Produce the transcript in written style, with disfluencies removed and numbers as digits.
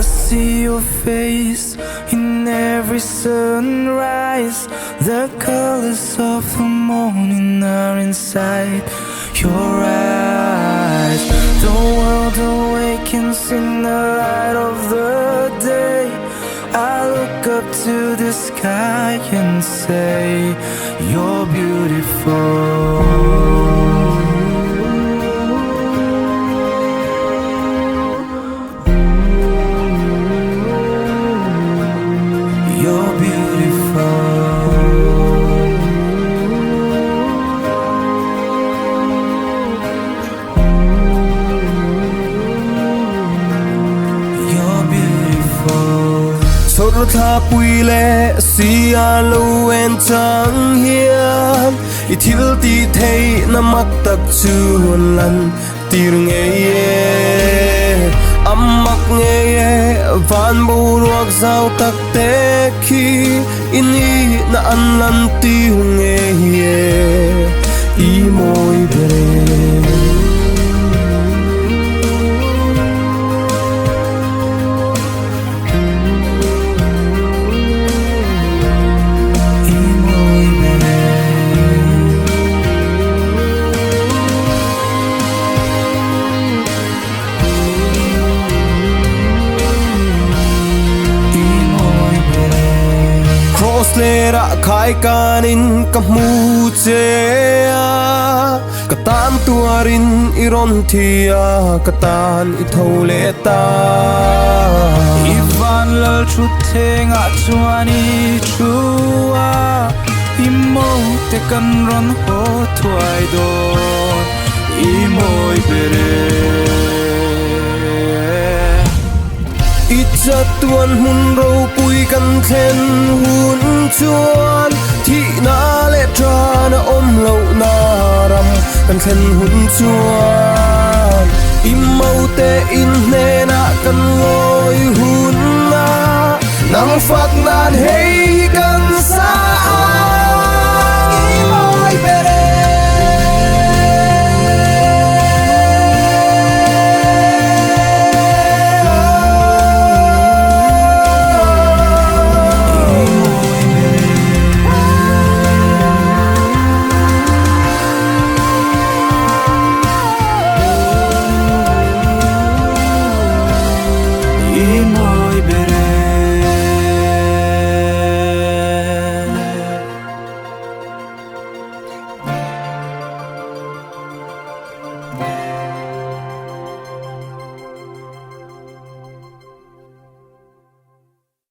see your face in every sunrise. The colors of the morning are inside your eyes. The world awakens in the light of the day. I look up to the sky and say, You're beautiful. You're beautiful. You're beautiful. Chhawrthla pui leh sia lo en chang hian i thil tih theihna mak tak chu an lan tir ngei e. A mak ngei e, van boruak zau tak te khi i nihna an lan tir ngei e, i mawi ber e. I mawi ber e. I mawi ber e. Cross lerah khai kanin ka hmu che a, ka tan tuarin i rawn thi a, ka tan i tho leh ta. I van lal thutthlengah chuan i thu a, i maute kan rawn haw thuai dawn, i mawi ber e. I chatuan hmun ropui kan thlen hun chuan thihna leh tana awm lohna ram kan thlen hun chuan i maute in hnenah kan ngawi hun a, nang fak nan hei hi kan